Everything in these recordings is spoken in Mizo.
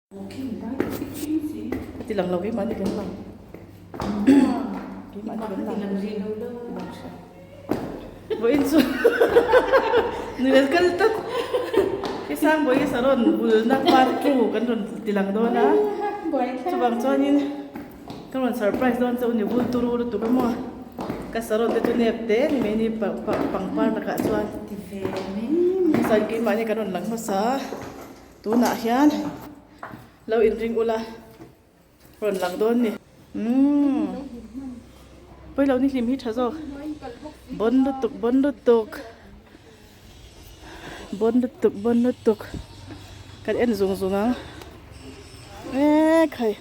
Ti lang lo keimah ni kan lang. Keimah ni kan lang. Vawiin chu nui an kal tlat. Hi Sangbawihi saron bulna part 2 kan rawn ti lang dawn a. Chuvang chuanin ka rawn surprise dawn chauh ni bul turu lutuk a maw. Ka saron te chu nep te ni mai ni pangpar lakah chuan. Hmasa keimah ni kan rawn lang hmasa a. Tunah hian lo inring ula rawn lang dawn ni. Umm pawilo ni hlim hi tha zawk bon lutuk bon lutuk bon lutuk bon lutuk kan en zung zung ang e khai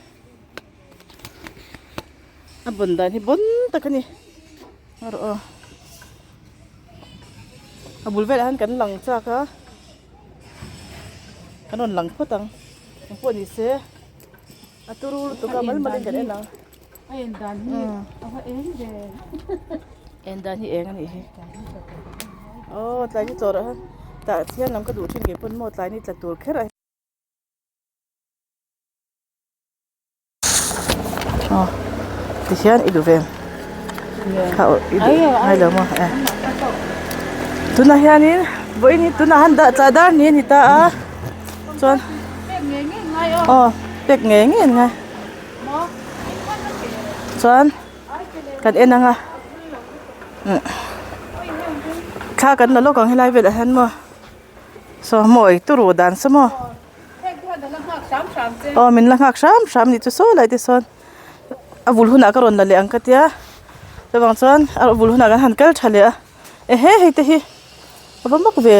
a bon dan hi bon tak a ni a rawh aw a bul velah hian kan lang chak a. Kan rawn lang phawt ang eng pawh ni se a turu lutuk a mal malin kan en ang a en dan hi a va eng ve en dan hi eng a nih hi aw tlai ni chawrh ah tah hian lam ka duh thin kei pawn maw tlai ni tla tur kher a Aw tihian i duh ve em kha aw i duh ngai lo maw eh tunah hianin vawiin hi tunah han dah chah dar ni a ni ta a chuan aw pek ngei ngei an ngai chuan kan en ang a thla kan la lawk ang helai velah hian maw saw mawi turu dan saw maw. Aw min la nghak hram hram nih chu saw lai te sawn a vul hunah ka rawn la leh ang ka tia chuvang chuan a vul hunah kan han kal tha leh a ehe hei te hi a va mak ve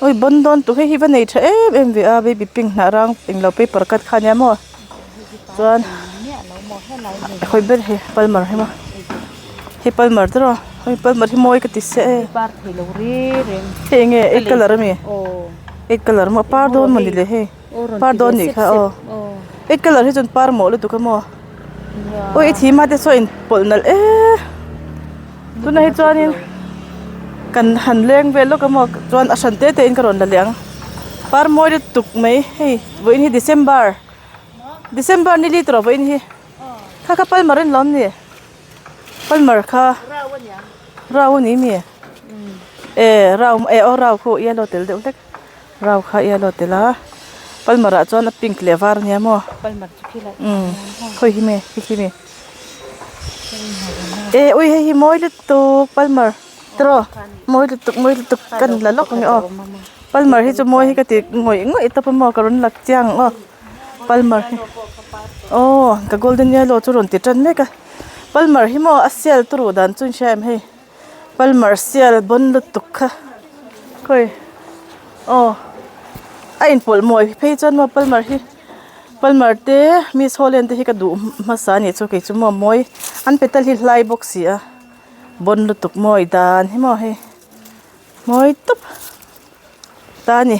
awi bawn dawn tuk hei hi va nei tha em em ve a baby pink hnah rang englo paper cut kha ania maw chuan hawi ber hei palmer hi maw hei palmer te rawh hei palmer hi mawi ka ti se e hei enge eight colour ami. Eight colour maw par dawn mawni le hei par dawn nih kha aw eight colour hi chuan par mawh lutuk a maw awi i thim a te saw in pawlh nalh eee tunah hi chuanin kan han leng vel lawk a maw chuan a hran te te in ka rawn la leh ang par mawi lutuk mai hei vawiin hi December December ni li tawh vawiin hi kha kha palmar a ni lawm ni. Palmer kha rau a ni mi e rau e aw rau khu yellow tel deuh hlek rau kha yellow tel a palmer ah chuan a pink leh var a nia maw umm khawi hi nge hei hi mi e ui hei hi mawi lutuk palmer tiraw mawi lutuk mawi lutuk ka la lawk ang e aw palmer hi chu mawi hi ka ti ngawih ngawih tawp a maw ka rawn la chiang ang aw. Palmer hi aw ka golden yellow chu rawn ti tan mek a palmer hi maw a sial turu dan chu in hria em hei palmer sial bawn lutuk kha khawi aw a inpawlh mawi phei chuan maw palmer hi palmer te miss holland te hi ka duh hmasa a nih chu kei chu maw mawi an petal hi hlai bawk si a bawn lutuk mawi dan hi maw hei mawi tawp ta a ni.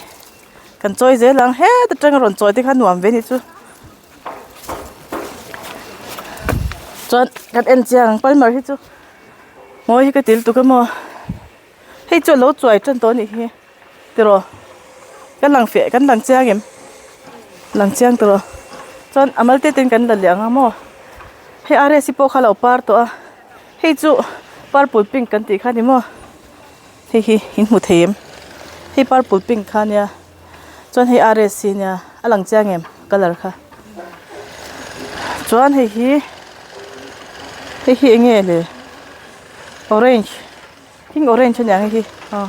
Kan chawi zel ang heta tang a rawn chawi te kha nuam ve nih chu chuan kan en chiang ang palmer hi chu mawi hi ka til tuk a maw hei chu a lo chuai tan tawh a nih hi tiraw ka lang feh kan lang chiang em lang chiang tiraw chuan a mal te ten kan la leh ang a maw hei r s pawh kha a lo par tawh a hei chu purple pink kan tih kha a ni maw. Hei hi in hmu thei em hei purple pink kha ania chuan hei r s c ania a lang chiang em colour kha chuan hei hi hei hi eng nge le orange hing orange aniang hei hi aw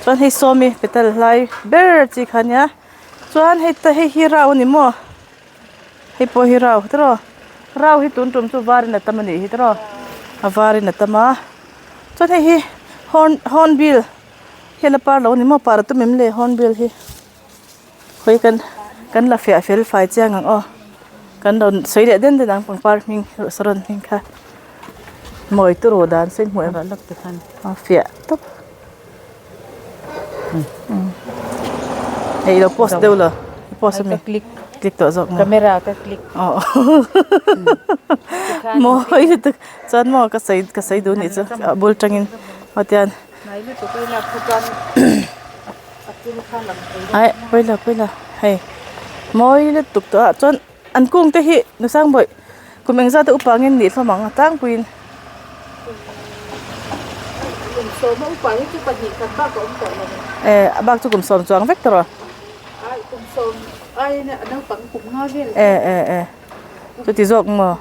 chuan hei sawmi petal hlai ber chi kha ania chuan hei te hei hi rau ani maw hei pawh hi rau tiraw rau hi tun tum chu varin a tam anih hi tiraw a varin a tam a. Chuan hei hi horn hornbill hian a par lo a ni maw par a tum em le hornbill hi khawi kan kan la fiah fel fai chiang ang aw kan rawn sawi leh den den ang pangpar hming saron hming kha mawi turu dan sen hmuh em a fiah tawp hei ilo post deuh lo post ami click click tawh zawk maw camera ka click aw mawi lutuk chuan maw ka sawi ka sawi duh anih chu a bul tangin aw tian ai pawilo pawilo hei. Mawi lutuk tawh a chuan an kung te hi nusang bawih kum engzat te upa nge nih hlawm ang a tlangpuiin. Eh a bak chu kum sawm chuang vek tawh rawh. Eh eh eh chuti zawk maw?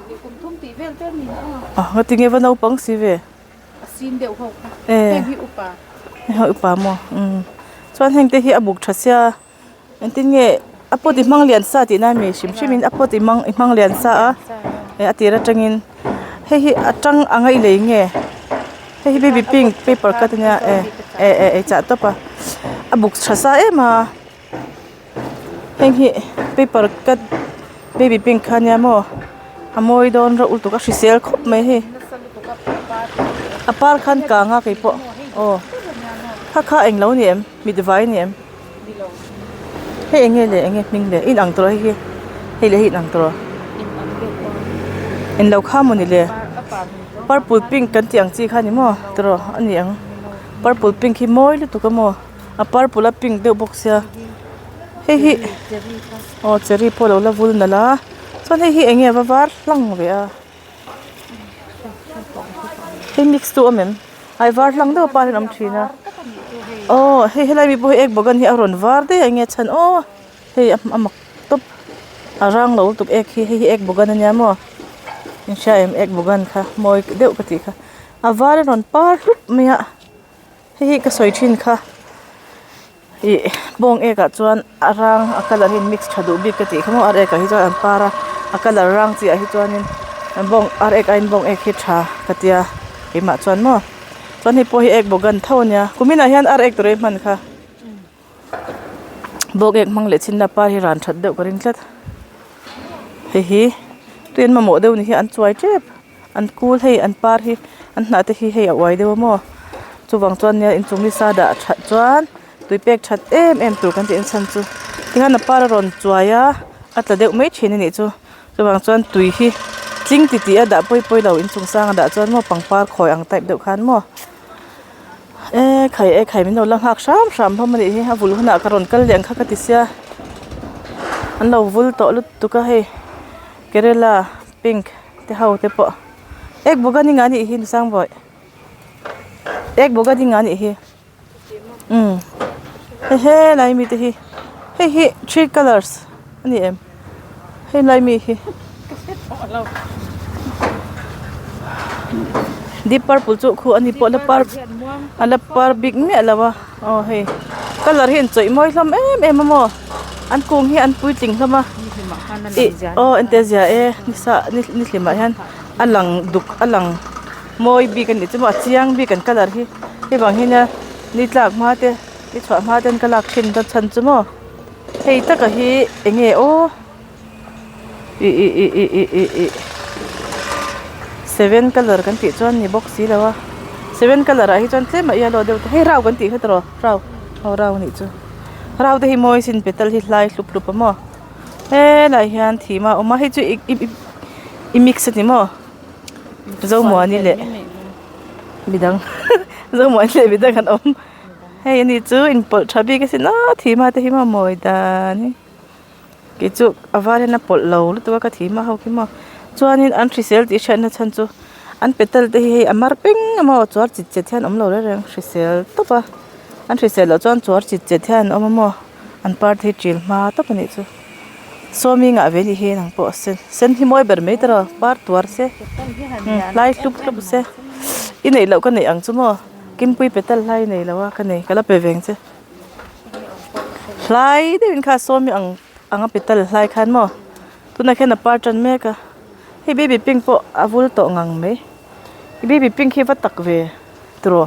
A tinge va naupang si ve. Eh heng hi upa maw umm chuan heng te hi a buk tha sia. Engtin nge a pot i hmang lian sa tihna ami hrim hrim in a pot i hmang i hmang lian sa a eh a tir atangin hei hi a tang anga i lei nge hei hi baby pink paper cut ania eh eh eh ei chah tawp a a buk tha sa em a heng hi paper cut baby pink kha ania maw a mawi dawn reuh lutuk a hrisel khawp mai hei a par khan kang a keipawh aw kha kha englo ni em mit vai ni em. Hei eng nge le eng nge hming le in ang tawh hei hi hei leh hei in ang tawh englo kha maw ni le purple pink kan tih ang chi kha ni maw tiraw a ni ang purple pink hi mawi lutuk a maw a purple a pink deuh bawk sia hei hi aw cherry pawh a lo la vul nalh a chuan hei hi eng nge a va var hlang ve a. Hei mix tu awm em ai var hlang deuh par hian a awm thin a aw hei helai mi pawh hi ek bagan hi a rawn var daih a enge chhan aw hei a mak tawp a rang lo lutuk ek hi hei hi ek bagan ania maw in hria em ek bagan kha mawi deuh ka tih kha a var a rawn par hlup mai a hei hi ka sawi thin kha. Ih bawng ek ah chuan a rang a colour hi in mix tha duh bik ka tih kha maw ar ek ah hi chuan an par a a colour rang chi ah hi chuanin bawng ar ek aiin bawng ek hi tha ka tia keimah chuan maw chuan hei pawh hi ek bawk gan tho ania kumin ah hian ar ek tur a i hman kha bawng ek hmang leh chinna par hi ran that deuh ka ring tlat hei hi tui an mamawh deuh ni hi an chuai tep. An kul hei an par hi an hnah te hi hei a uai deuh a maw chuvang chuan nia inchung ni sa dah that chuan tui pek that em em tur kan tih na chhan chu tikhan a par a rawn chuai a a tla deuh mai thin a nih chu chuvang chuan tui hi tling ti tih a dah pawi pawi lo inchung sang a dah chuan maw pangpar khawi ang type deuh khan maw e khai e khai min lo la nghak hram hram hlawm a nih hi a vul hunah ka rawn kal leh ang kha ka ti sia an lo vul tawh lutuk a hei kerela pink. Te ho te pawh ek bawk a ni nga nih hi nusang bawih ek bawk a ni nga nih hi umm hehe lai mi te hi hei hi three colours a ni em hei lai mi hi deep purple chu khu a ni pawh la par a la par bik miah lo a aw hei colour hi an chawih mawi hlawm em em a maw an kung hi an puitling hlawm a ih aw entir zia e nisa ni hlimah hian a lang duk a lang mawi bik a nih chu maw a chiang bik an colour hi hei vang hi nia ni tlak hma te ni chhuah hma ten ka lak thin dawn chhan chu maw hei taka hi eng nge aw ih ih ih ih ih ih ih seven colour kan tih chuan ni bawk si lo a seven colour ah hi chuan tlem a yellow deuh te hei rau kan tih kha tiraw rau aw rau a nih chu rau te hi mawi sin petal hi hlai hlup hlup a maw helai hian thim a awm a hei chu ih ih i mix a ni maw zomuani leh midang zomuani leh midang an awm hei ani chu inpawlh tha bik asin aw thim a te hi maw mawi dan hi. Kei chu a var hian a pawlh lo lutuk a ka thih hma ho khi maw chuanin an hrisel tih hriatna chhan chu an petal te hi hei a mar peng a maw chuar chit chet hian awm lo reng reng hrisel tawp a an hrisel loh chuan chuar chit chet hian an awm a maw an par te hi ṭil hma tawp a nih chu sawmi ngah ve anih hi nang pawh a sen sen hi mawi ber mai ta rawh par tuar se hlai hlup hlup se i neih loh ka neih ang chu maw kimpui petal hlai i nei lo a ka nei ka la pe ve ang che. Hlai deuhin kha sawmi ang anga petal hlai khan maw tunah khian a par tan mek a hei baby pink pawh a vul tawh ngang mai baby pink hi va tak ve tiraw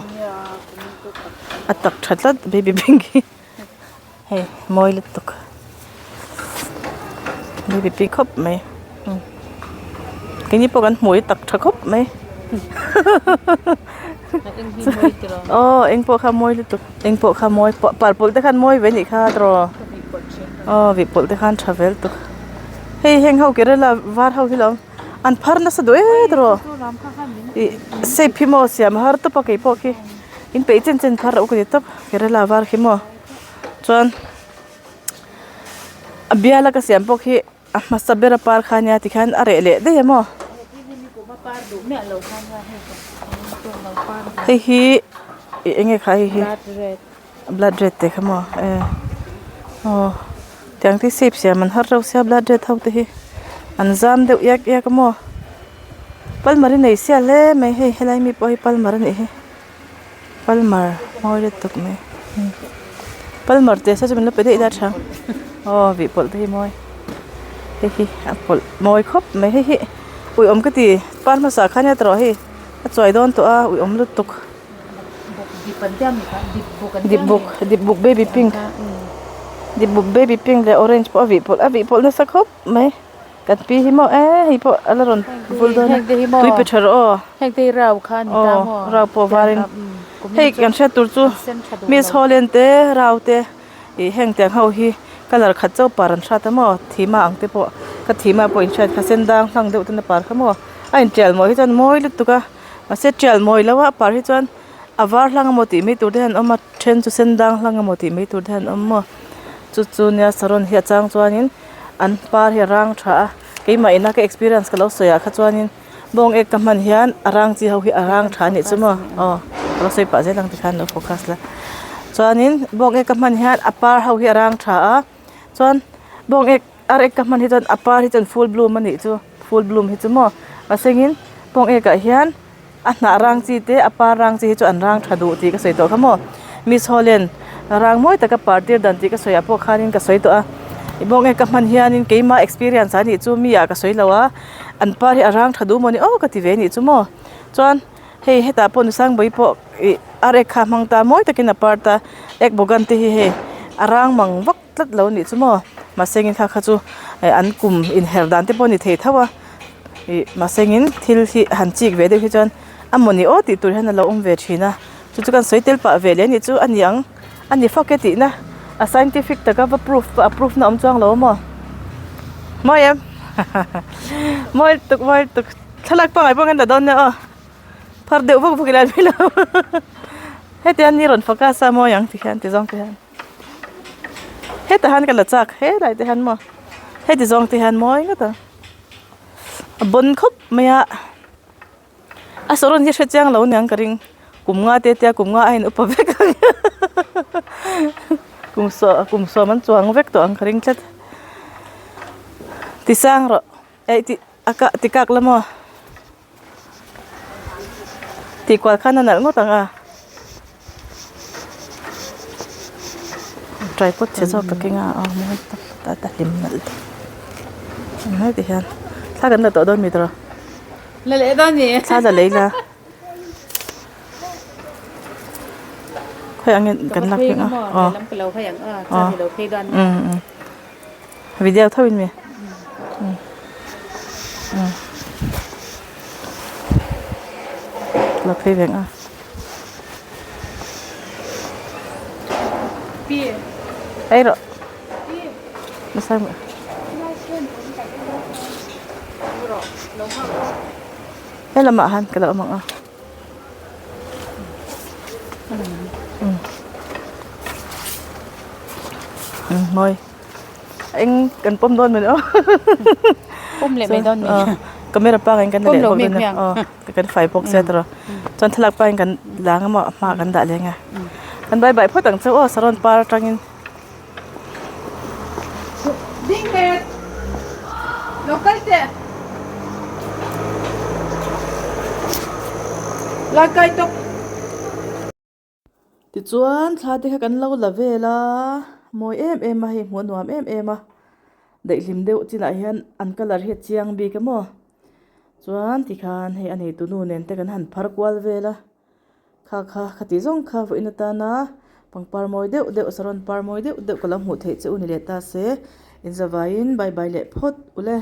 a tak tha tlat baby pink hi hei mawi lutuk baby pink khawp mai keini pawh kan hmui tak tha khawp mai. Aw eng pawh kha mawi lutuk eng pawh kha mawi purple te khan mawi ve anih kha tiraw aw vih pawlh te khan tha vel lutuk hei heng ho kerela var ho hi lo an phar nasa duh e tiraw ih shape hi maw siam har tawp a keipawh khi in peih chen chen phar loh ka ti tawp kerela var khi maw chuan. A biala ka siam pawh khi a hmasa ber a par kha ania tikhian a reh leh daih a maw hei hi ih eng nge kha hei hi blood red te kha maw e aw tiang te shape siam an har reuh sia blood red ho te hi an zam deuh iak iak a maw palmar hi nei sia hle mai hei helai mi pawh hi palmar a nih hi. Palmar mawi lutuk mai palmar tih saw chu min lo pe daih ila tha aw vih pawlh te hi mawi hei hi a pawlh mawi khawp mai hei hi uiawm ka ti par hmasa khan nia tawh hei a chuai dawn tawh a uiawm lutuk dip buk dip buk baby pink dip buk baby pink leh orange pawh a vih pawlh a vih pawlh nasa khawp mai. Kan pi hi maw e hei pawh a la rawn vul dawn a tui pe tha rawh aw aw rau pawh varin hei kan hriat tur chu miss hawlen te rau te ih heng tiang ho hi colour khat chauh par an hrat a maw thima ang te pawh ka thima pawh inhriat kha sen dang hlang deuh ten a par kha maw a intial mawi hi chuan mawi lutuk a mahse tial mawi lo a par hi chuan a var hlang emaw tih mai tur te hian an awm a then chu sen dang hlang emaw tih mai tur te hian an awm maw chu chu nia saron hi a chang chuanin. An par hi a rang tha a keimah ina ka experience ka lo sawi ah kha chuanin bawng ek ka hman hian a rang chi ho hi a rang tha a nih chu maw aw ka lo sawi pah zel ang tikhan lo focus la chuanin bawng ek ka hman hian a par ho hi a rang tha a chuan bawng ek ar ek ka hman hi chuan a par hi chuan full bloom a nih chu full bloom hi chu maw mahsengin bawng ek ah hian a hnah rang chi te a par rang chi hi chu an rang tha duh tih ka sawi tawh kha maw miss Holland rang mawi taka par tir dan tih ka sawi ah pawh khanin ka sawi tawh a i bawng nge ka hman hianin keima experience ah nih chu mi ah ka sawi lo a an par hi a rang tha duh maw ni aw ka ti ve nih chu maw chuan hei hetah pawh nusangbawi pawh ih ar ek kha a hmang ta mawi takin a par ta ek bawgan te hi hei a rang mang vak tlat lo nih chu maw mahse engin kha kha chu an kum inher dan te pawh a ni thei tho a ih mahse engin thil hi han chik ve deuh hi chuan a mawni aw tih tur hian a lo awm ve thin a chu chu kan sawi tel pah ve leh a nih chu a ni ang a ni fak e tih na a scientific taka va proof a proof na awm chuang lo a maw mawi em mawi lutuk mawi lutuk thlalak pangngai pawh kan la dawn nia aw phar deuh vak vak ila an hre lo hetiang ni rawn focus a mawi ang ti hian ti zawng te hian. Hetah hian ka la chak helai te hian maw heti zawng te hian mawi ngawt ang a bawn khawp mai a a saron hi hre chiang lo aniang ka ring kum nga te tia kum nga a in upa vek ang kum saw kum sawm an chuang vek tawh ang ka ring tlat ti sang rawh eh ti a kah ti kak la maw. Tih kual khan a nalh ngawt ang a tripod chhe zawk ka keng a aw mawi tak tak a hlim nalh tak engmah ti hian thla kan la tawh dawn mi tawh La leh dawn ni thla la lei la khawi ang nge kan lak phei ang a aw aw um um video tho in mi. La phei veng a. Ei rawh. Nasa mo. He lamah han ka lo awm ang a. Mawi. Eng kan pawm dawn mai aw. Pawm leh mai dawn mi. Camera pangin kan la leh bawk dawn a. Aw kan fai bawk sia tawh. Chuan thlalak pangin kan la ang emaw hma kan dah leng a. Kan bye bye phawt ang chauh aw saron par atangin. Ding bet. Lo kal teh. La kai tuk. Tichuan thla te kha kan lo la vel a, mawi em em a hei hmuh a nuam em em a, daihlim deuh chinah hian an colour hi a chiang bik a maw chuan tikhan hei a neitu nu nen te kan han phar kual vel a, kha kha khati zawng kha vawiin atana pangpar mawi deuh deuh saron par mawi deuh deuh ka lo hmuh theih che u ni leh ta se inzavaiin bye bye leh phawt ule.